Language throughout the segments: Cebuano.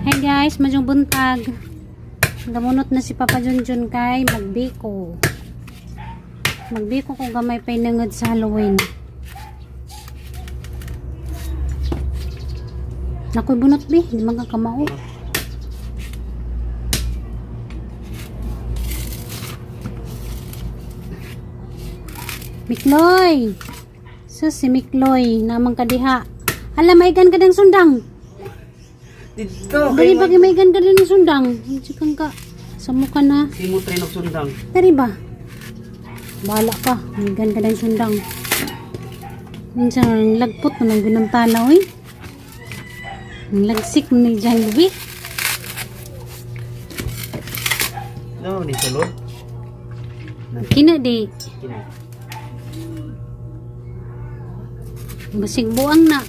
Hi guys, madyong buntag. Gamunot na si Papa Junjun kay magbiko. Magbiko kung gamay pa'y nangad sa Halloween. Nakoy bunot bi, di man ka kamao. Mikloy! Sus, si Mikloy, namang kadiha. Hala, maigan ka ng sundang. Dito. Dali ba maigan ka din ng sundang? Chikan ka. Sa mukha na. Simo train og sundang. Dari ba? Bahala ka. Maigan ka ng sundang. Minsan, ang lagpot naman ginantana, oy. Ang lagsik ni Jan Louis. No, ni sulod. Kina di. Kina. Basig buang na.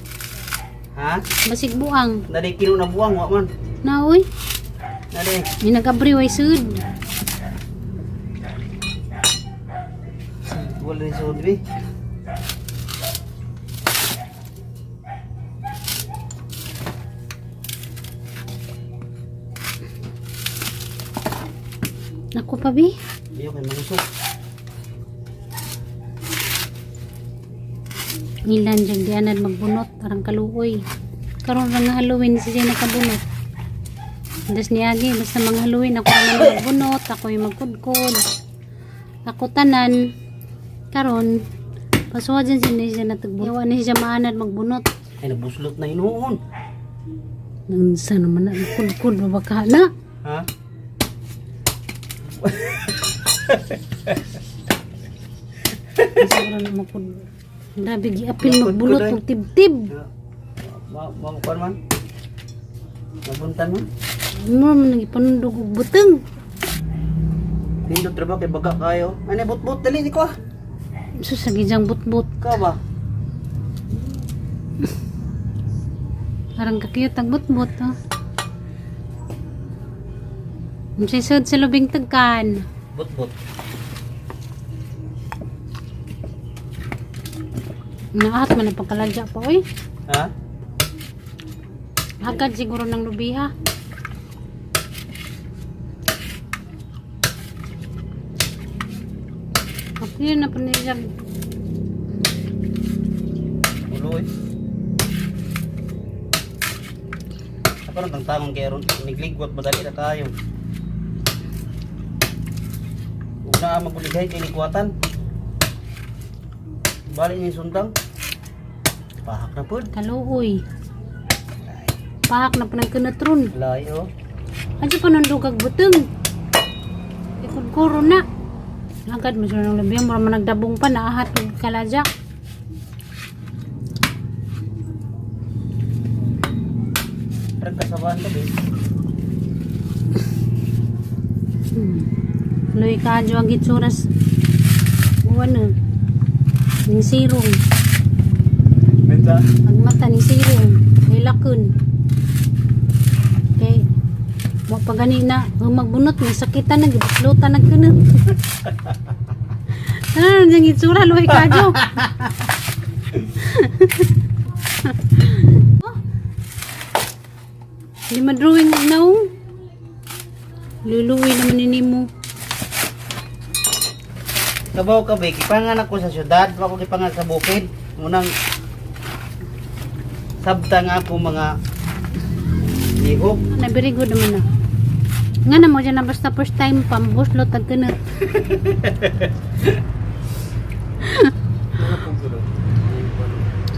Ha? Basig buang. Dali kilo na buwang wa man. Na, oy. Dali. May nag-abri, way sud. Wala ni sulod bi. Naku pa, bi. Diyo kay mangusok. Ngilan dyan dianad magbunot arang kaluoy. Karon ra nga Halloween si siya nakabunot. Das niagi basta mga Halloween ako naman magbunot, ako yung magkudkod. Ako tanan karon pasuwa dyan siya na siya natagbo. Yawa na siya maanad magbunot. Ay nabuslot na hinuon. Nansa naman na kudkod ba ka na? Ha? Siguro na magkud. Grabe giapil magbunot og tibtib. Ma ma kuan man. Nabuntan man. Mo man nang ipanundog og buteng. Nindot ra ba kay baga kayo? Ano bot-bot dali ni ko ah. Sus sa gijang butbut. Ka ba? Parang kakiyot ang butbut, oh. Ang sisod sa lubing tagkan. Bot-bot. Naahat man ang pagkaladya pa, oy. Ha? Agad siguro ng lubiha. Okay na po niya. Ulo eh. Ako nang tangtangon kay ron nigligwat madali na kayo. Ug naa maguligay kay ligwatan. Bali ni sundang. Pahak na pud. Kaluoy. Pahak na po ng kinatron. Layo. Adyo pa nang dugag buteng. Ikudkuro na. Agad mo siya ng lubiha. Mura man nagdabong pa. Naahat og kaladya. Parang kasabahan to be. Luy ka adyo ang gitsuras. Uwan na. Ning sirong. Benta. Ang mata ning sirong. Hilakon. Okay. Wa pa gani na magbunot may sakitan na gibuslutan na kunot. Ano nang itsura luy ka adyo. Hindi ma-drawing og naong. Luluwi naman ni nimo. Kabaw ka be, gipangan ako sa syudad, wa ko gipangan sa bukid. Munang sabta nga ako mga lihok. Na very good naman na. Nga na mo dyan na basta first time pambuslot ag kunot.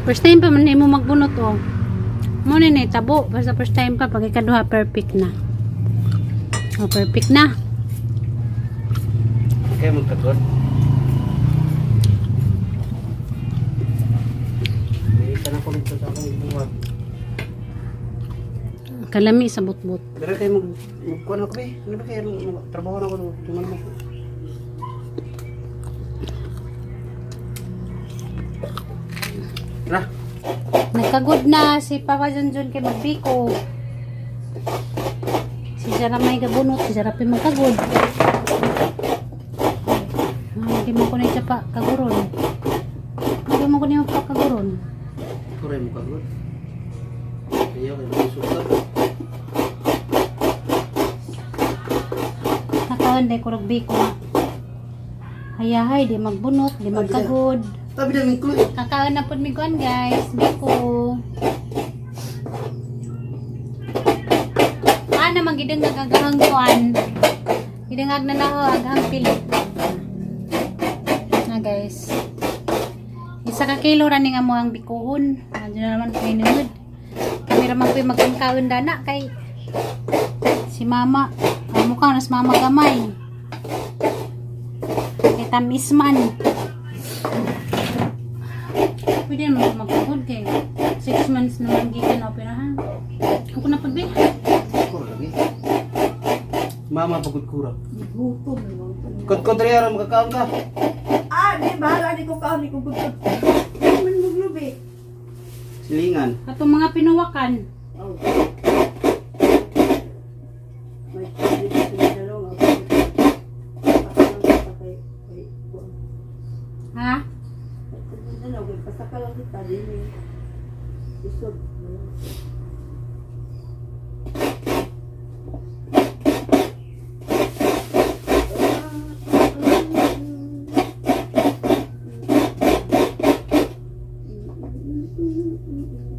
First time pa man nimo magbunot oh. Mo ni ni tabo basta first time pa pag ikaduha perfect na. Oh, perfect na. Okay, magkagod. May isa na ko dito sa akong buhat. Kalami sa butbut. Pero kayo magkuhan ako eh. Ano ba kayo? Trabaho na ako. Tuman mo. Na, Nagkagod na si Papa Junjun kay magbiko. Si Jara may gabunot, si Jara pa magkagod. Ah, hindi mo ko na siya pa kaguron. Hindi mo ko na pa kaguron. Kuray mo kagod. Ayaw, kayo mga sukat. Kaon day kurog biko. Hayahay di magbunot, di magkagod. Tabi na ming kluy. Kakaon na pud mi kuan guys, biko. Ana man gidengag agahang kuan. Gidengag na naho agahang pilit. Na guys. Isa ka kilo ra ning amo ang bikuon. Adyo na naman kay nungod. Kami ra man ko'y magkaon dana kay si mama. Ang mukha nas mama gamay. Kay tamis man. Pwede naman ako magpagod kay 6 months naman gikan operahan. Ako na pagbi. Kura lagi. Mama pagod kura. Gutom naman ko. Kod-kod rin aron makakaon ka. Ah, di bahala di ko kaon di ko gutom. Di man mo glubi. Silingan. Atong mga pinuwakan. Oh. May dito sa dalawa. Ha? Pasaka lang kita din eh. Isod.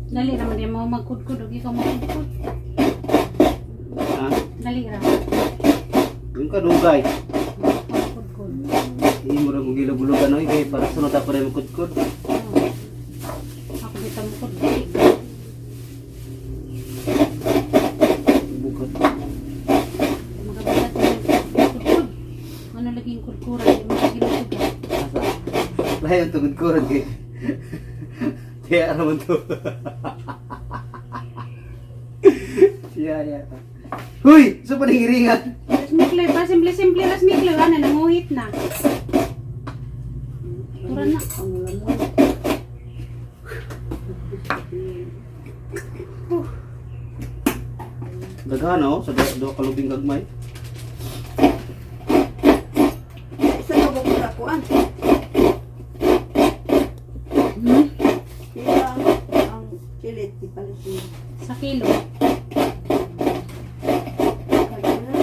Dali ra man di mo magkudkod og ikaw magkudkod. Ha? Dali ra. Yung kadugay. Magkudkod. Hindi mo rin kung gilog-gulogan oy kay para sunod ako rin magkudkod. Oh. Ako bitaw mo kudkod. Bukod. Magabigat mo kudkod. Ano laging kudkura di mo gilugod. Asa? Lahi ang tugod ko rin kay. Kaya naman to. Siya ya. Huy! Sa paningiringan! Rasmikloy pa simple-simple rasmikloy ana nanguhit na. Pura na. Ang lamon. Daghan oh, sa do kalubing gagmay. Isa ka ba kung kuan? Hmm? Pila ang kilit di palit niya. Sa kilo. Kaya na.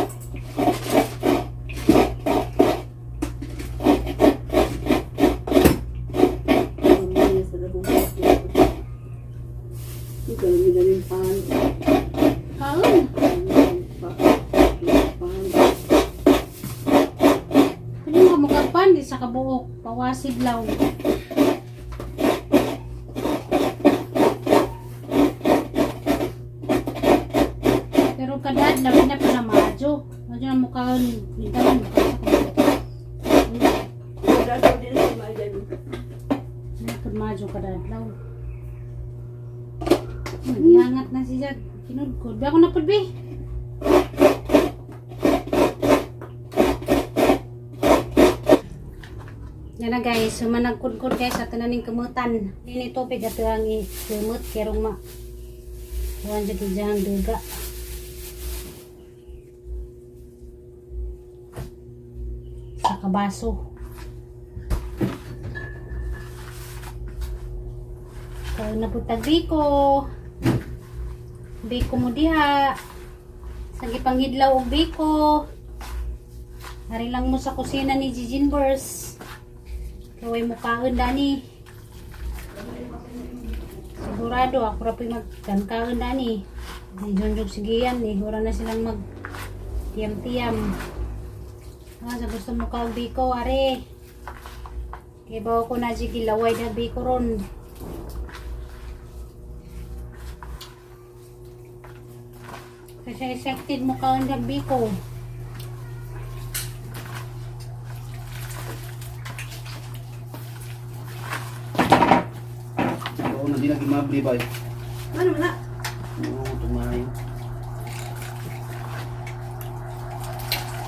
Ang mga sa dakong Ito, dami pan. Kaon. Pan. Pwede mo mukha di sa kabuok. Pawasid law. Pero kada adlaw na pa na madyo. Madyo na mukha ni dalan mukha sa kabuok. Wala daw din sa mga dyan. Napod madyo kada adlaw. Magiangat na si Jag. Kinudkod. Ba ako napod bi? Yan na guys, sumanagkudkod guys at tananing kumutan. Nini tubig ato ang i-kumot kerong ma. Kuhan siya kidya ang duga. Sa kabaso. Kaon na po tag biko. Biko mo diha. Sa gipanghidlaw og biko. Hari lang mo sa kusina ni Gigi Bers. Kaway mo kaon dani. Sigurado ako ra po'y magkankaon dani. Ni Junjug sigiyan ni ora na silang mag tiyam-tiyam. Ah, sa gusto mo kaog biko are. Kay bawo ko na sige laway na biko ron. Kasi excited mo kaon na biko. Oo, na di na gimabli ba? Ano man na? Oo, tumayo.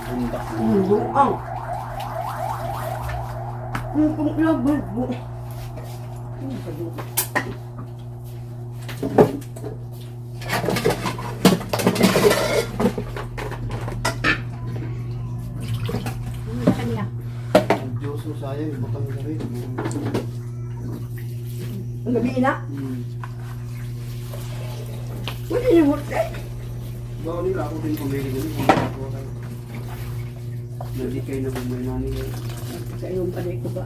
Bundak mo. Buang. Kung laban bu. Ano sa kanila? Ang Diyos mo sayang, ibutang ka rin. Ang gabi na. Wala ni mo. Bawa nila ako din pumili ganun. Kung nakakuha tayo. Nadi kayo na bumay nani. Kainom pa ko ba?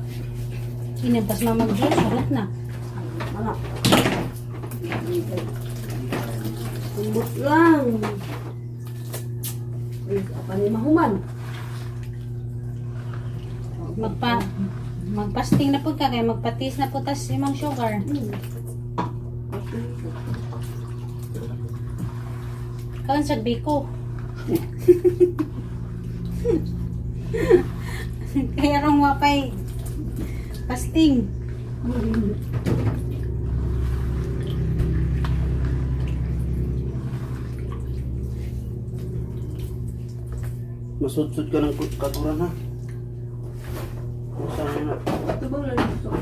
Inabas na mag-juice, surot na. Ano? Tumbot lang. Uy, apa ni mahuman? Magpasting na po ka, kaya magpatis na po tas imong sugar. Kaon sa biko. Kaya rong wapay pasting. Masudsud ka ng katuran ha. Kung saan na. Tubong lang gusto ko.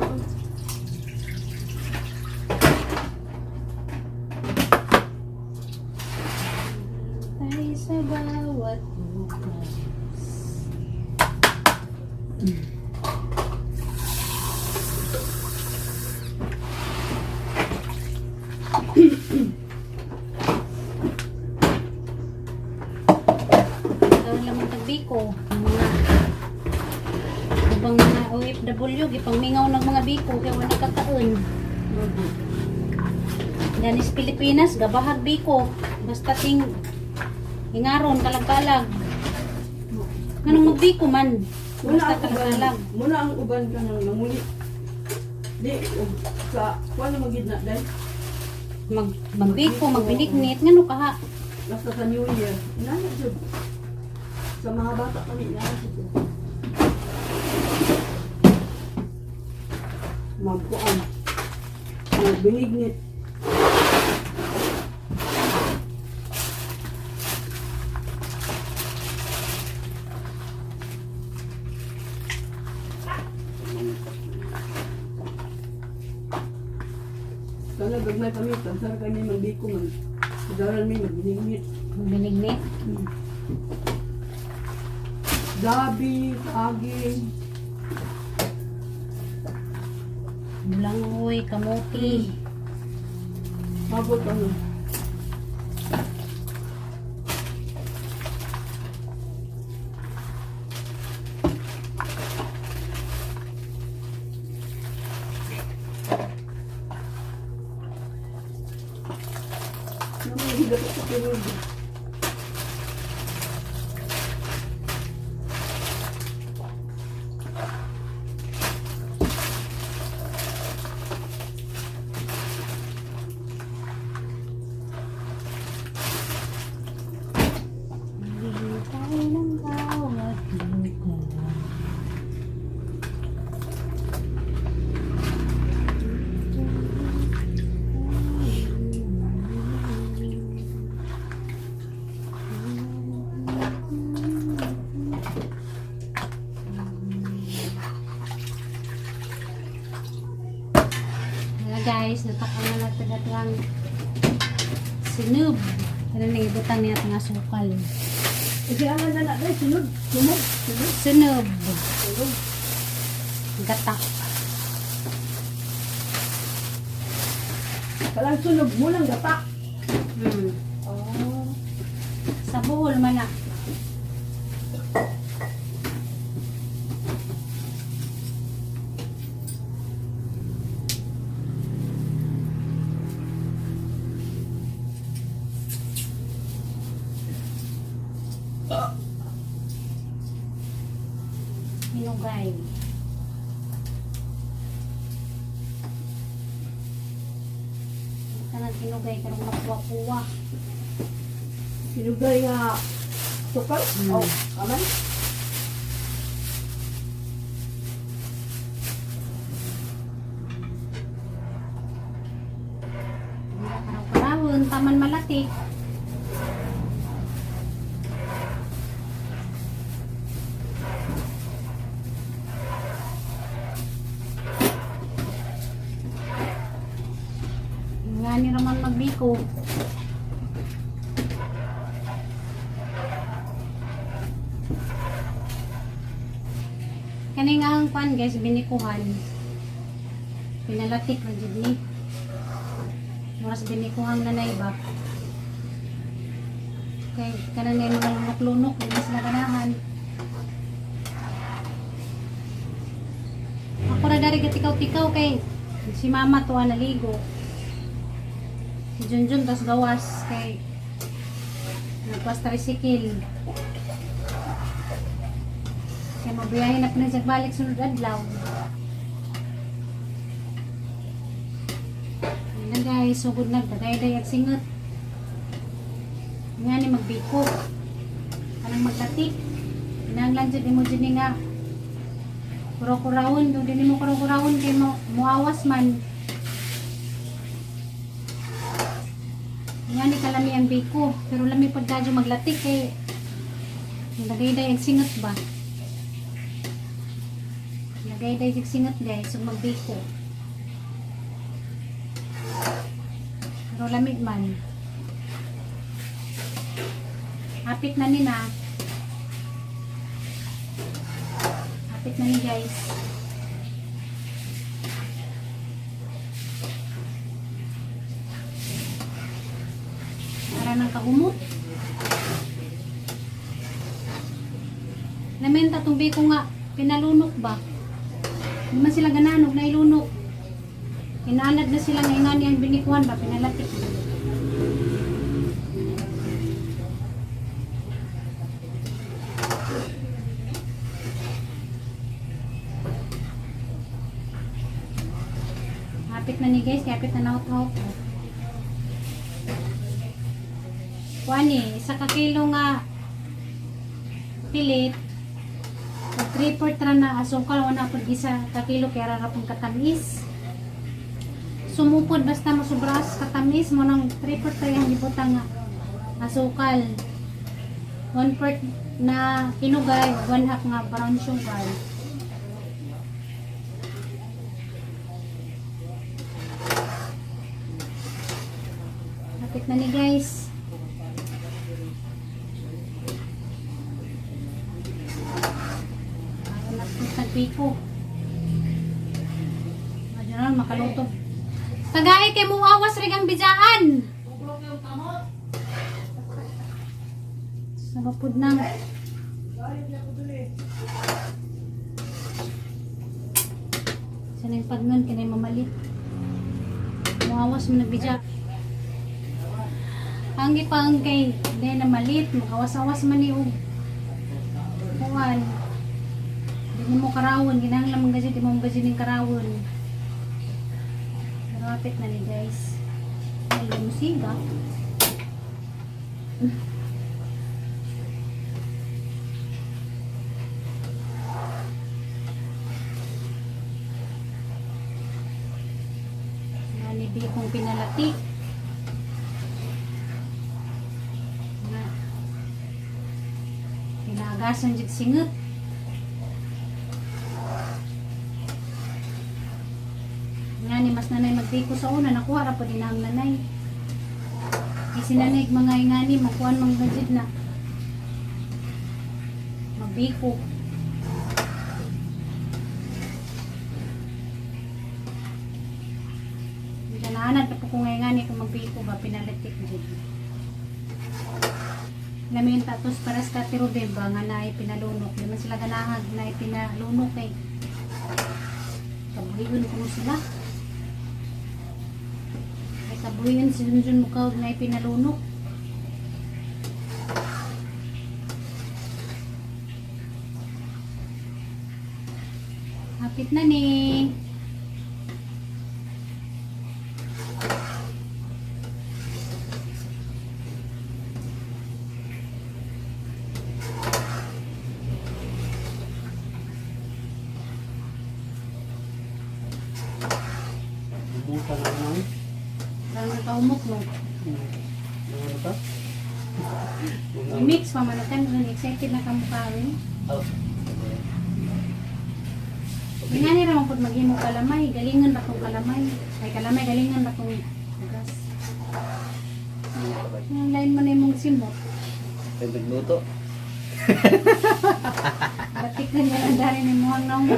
Tayo sa bawat bukas. Ikaw lamang tagbiko, ang mga ubang mga OFW gipangmingaw ng mga biko kay wala kakaon. Danis Pilipinas, gabahag biko. Basta ting ingaron kalag-kalag. Anong magbiko man? Muna Basta ang uban, kalag-kalag. muna ang uban ka nang nanguli. Di, ug sa, kuha na magid na dahil. Magbiko, magbiniknit, ngano kaha? Basta sa New Year. Inana jud. Sa mga bata kami, inana jud. Magkuan. Magbinignit. Sana gagmay kami, tansar kami magbiko man. Daral mi magbinignit. Magbinignit. Gabi, saging. Bulangoy, kamuti. Mabot ano. Namay sa pirog. Hintay ng bawat bukas. Hello guys, natakang na natin ang sinub. Ano na ibutang niya itong asukal. Kasi ang na na dahil sunod, sunod, sunod, Sunob. sunod. Gata. Kalang sunog mo lang gata. Oh. Sa buhol man na. Hinugay. Kanang hinugay karong makuha-kuha. Sinugay nga sukal. Oh, aman. Karawon, taman malatik. Nga ni Raman magbiko. Kani nga ang kwan guys, binikuhan. Pinalatik na jud ni. Oras binikuhan na ba? Kay kanan nga mga lunok-lunok, hindi sila ganahan. tayo gatikaw-tikaw kay si mama tuwa naligo. Si Junjun tas gawas kay nagpas tricycle. Kay mabiyahe na pa na siya balik sunod adlaw. Ayun na guys, sugod na dagay-day at singot. Nga ni magbiko. Anang maglatik. Kinahanglan jud nimo jud ni nga kuraw-kurawon, do din mo kuraw-kurawon kay mo muawas man. Nga ni kalami ang biko, pero lami pud kadyo maglatik kay dagay-day ang singot ba. Dagay-day ang singot guys, so magbiko. Pero lami man. Hapit na ni na. Hapit na ni guys. Para nang kaumot. Lamenta tong biko nga pinalunok ba? Hindi man sila gananog na ilunok. Inanad na sila nga ingani ang binikuan ba pinalatik. Hapit na ni guys, hapit na naut-out. Kuan isa ka kilo nga pilit. Pag 3/4 ra na asukal, wala pud isa ka kilo kaya ra pong katamis. Sumupod basta masubras katamis mo nang 3/4 ra yung gibutang nga asukal. 1/4 na kinugay, 1/2 nga brown sugar. Lapit na ni guys. Para na itong tagpiko. Medyo na makaluto. Tagay kay muawas rin ang bidjaan. Sa bapod nang. Sa nang pagnon kinay mamalit. Muawas mo nagbidya. Ang ipang kay day na malit, makawas-awas man ni og kuan. Di mo karawon, ginahanglan man gajud, di mo gajud ning karawon. Pero hapit na ni guys. Ay, musiga. Nani bikong pinalatik. Na. Pinagasan jud singot. Nga ni mas nanay magbiko sa una, nakuha ra po din ang nanay. Kay si nanay mga ingani, makuan mang gajud na. Magbiko. Ganahanan pa po kung ngayon kung magbiko ba, pinalitik dyan. Lamin tatos para sa katirubi ba nga naay pinalunok. Di man sila ganahag na pinalunok eh. Kabuhion ko sila. Ay kabuhion si Junjun mukha og naay pinalunok. Hapit na ni. Buta na naman. Parang nakaumok no. Ano pa? Mix pa man natin. Excited na kamukha rin. Oh. Nga ni ramon pud maghimo kalamay, galingan ba tong kalamay? Ay kalamay galingan ba tong gas? Ang line mo na imong simot. Ay, nagluto. Batik na niya ang dari ni muhang naong.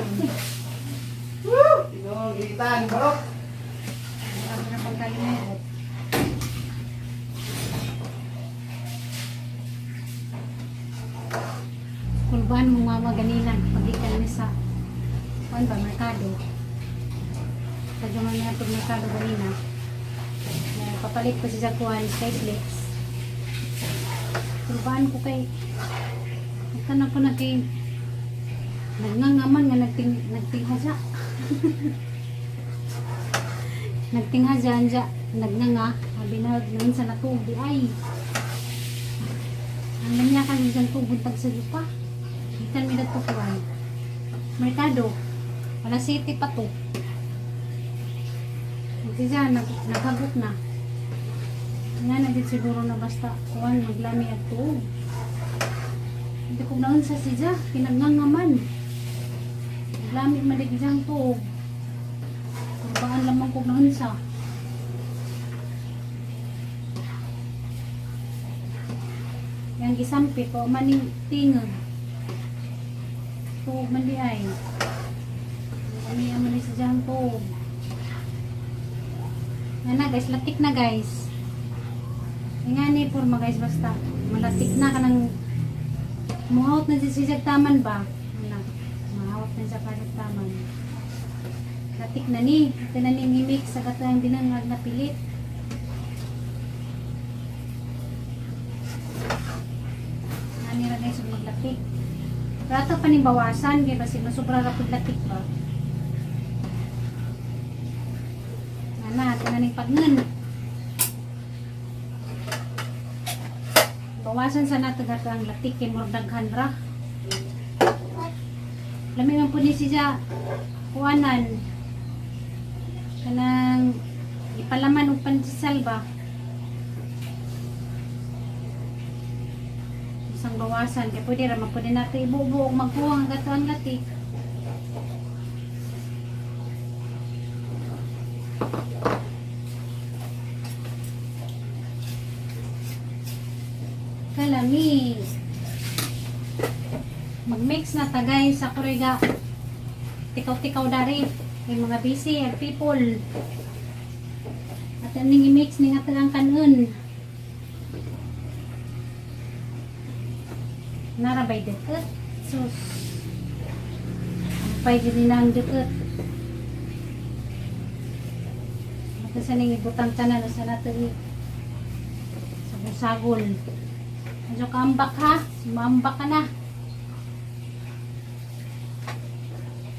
Ikaw, gigitan, barok. Grabe na pagkalimuot. Kulbahan mo mama ganina pagikan ni sa kuan ba merkado. Sa man niya pag merkado kanina. Papalit ko siya sa kuhan, skyflex. Turbaan ko kay nagtanaw ko na kay nagngangaman nga nagtinghaja. Nagtinghaja anja nagnganga abi na sa natubi ay. Ang lamya kasi dyan tubod tag sa lupa. Ikan mi dato kuan. Merkado. Wala city pa to. Siya naghagot na. Nga na gid siguro na basta kuan maglami at tuog. Hindi ko naon sa siya, pinagngangaman. Maglami man di ang tuog. Kurbaan lamang ko naon sa. Yang gisampi ko maning tingog. Tuog man di ay. Kami ang man sa diyang tuog. Yan na guys, latik na guys. Nga ni porma guys, basta malatik na kanang muhawt na siya siya taman ba? Ano, muhawt na siya kasig taman. Latik na ni, ito na ni mimix sa katang dinangag na pilit. Ani ra guys, ug maglatik. Rato pa ning bawasan kay basig masubra ra pud latik ba. Ana, ito na ning pagnon. Bawasan sa nato gato ang latik kay murdaghan ra. Lami man pud ni siya kuanan. Kanang ipalaman og pandesal ba. Isang bawasan kay pwede ra man pud ni nato ibubo og magkuha ang gato ang latik. Kalami. Mag-mix na ta guys sa kuriga. Tikaw-tikaw dari. May mga busy and people. At aning i-mix ni nga tagang kanon. Narabay deket. Sus. Ampay gid ni ang deket. At sa ning ibutang tanan sa nato ni sagol. Medyo kaambak ha. Sumambak ka na.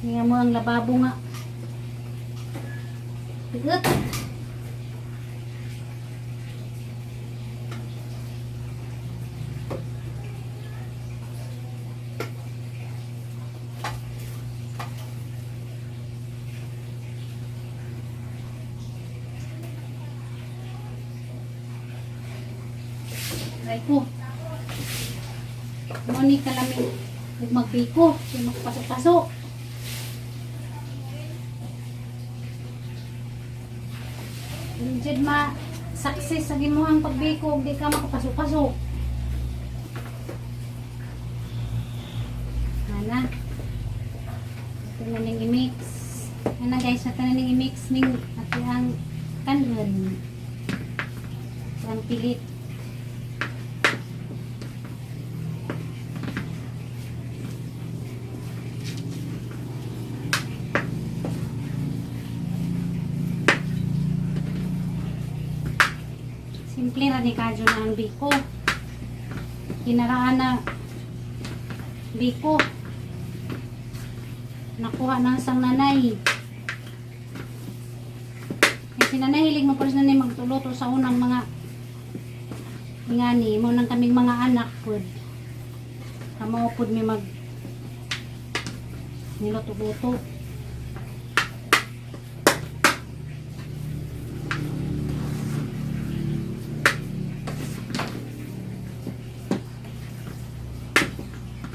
Nga mo ang lababo nga. Pigot. Aray ko. Mo ni kalami ug magpiko, kay magpaso-paso. Injud ma success sa gimuhang pagbiko ug di ka makapaso-paso. Ana. Ito na ning i-mix. Ana guys, ito na ning i-mix ning ati ang kanon. Ang pilit. Simple ra ni kadyo na ang biko. Kinaraan na biko. Nakuha na sang nanay. Kasi nanay, hilig mo pa rin nanay magtuluto sa unang mga ngani, mo nang kaming mga anak pod. Kamo pod mi mag niluto-luto.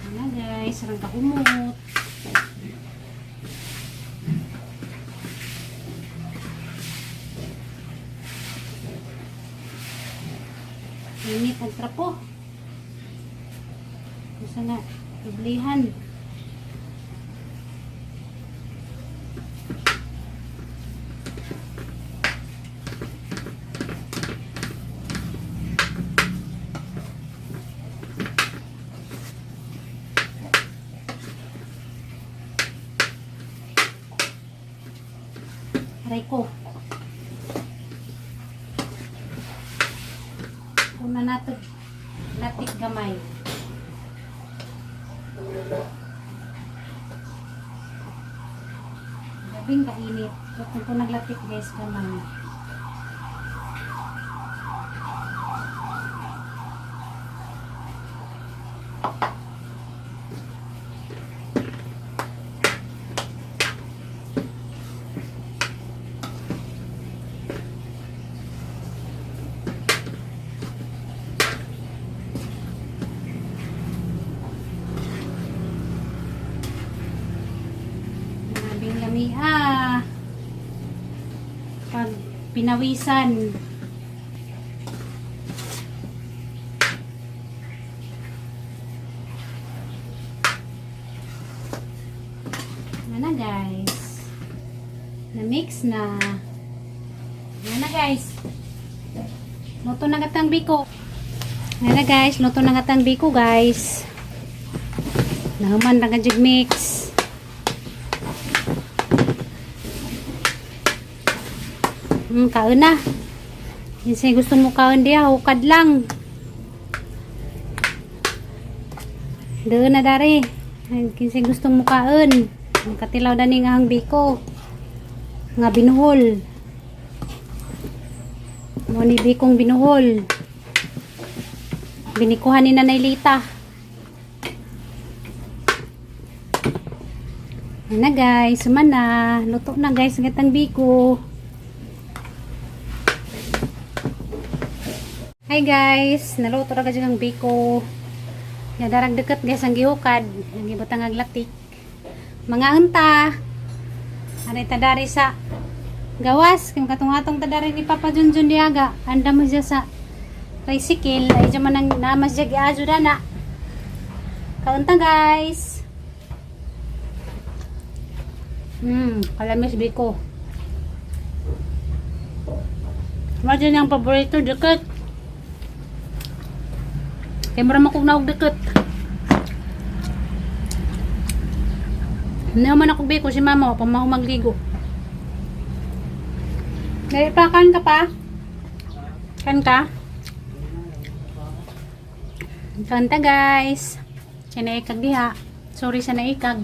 Ano guys, sarang kahumot. Init ang trapo. Gusto na, dublihan. Aray ko. Una nato latik gamay. Gabing kainit. Kung ko naglatik guys gamay. Grabing lami ah. Pag pinawisan. Ano na guys. Na-mix na. Ano na guys. Luto na gatang biko. Ano na guys. Luto na gatang biko guys. Nahuman na ka mix. Kaon na. Kinsay gusto mo kaon diha, hukad lang. Doon na dari. Ay, kinsay gusto mo kaon. Katilaw dani nga ang biko. Nga binuhol. Mo ni bikong binuhol. Binikuhan ni Nanay Lita. Ayan na guys, suman na. Luto na guys, gatang biko. Hi guys, naluto ra gud ang biko. Nadarag deket guys ang gihukad, ang gibutang ang latik. Mga unta. Anay ta dari sa gawas, kay katungatong ta dari ni Papa Junjun diaga. Anda mo siya sa tricycle, ay dyan man ang namas siya giajo dana. Kaunta guys. Kalamis biko. Imagine ang paborito deket. Kay mura man kog naog deket. Hindi man ako biko si mama pa magligo. Dali pa kan ka pa? Kan ka? Kanta guys. Siya naikag diha. Sorry sa naikag.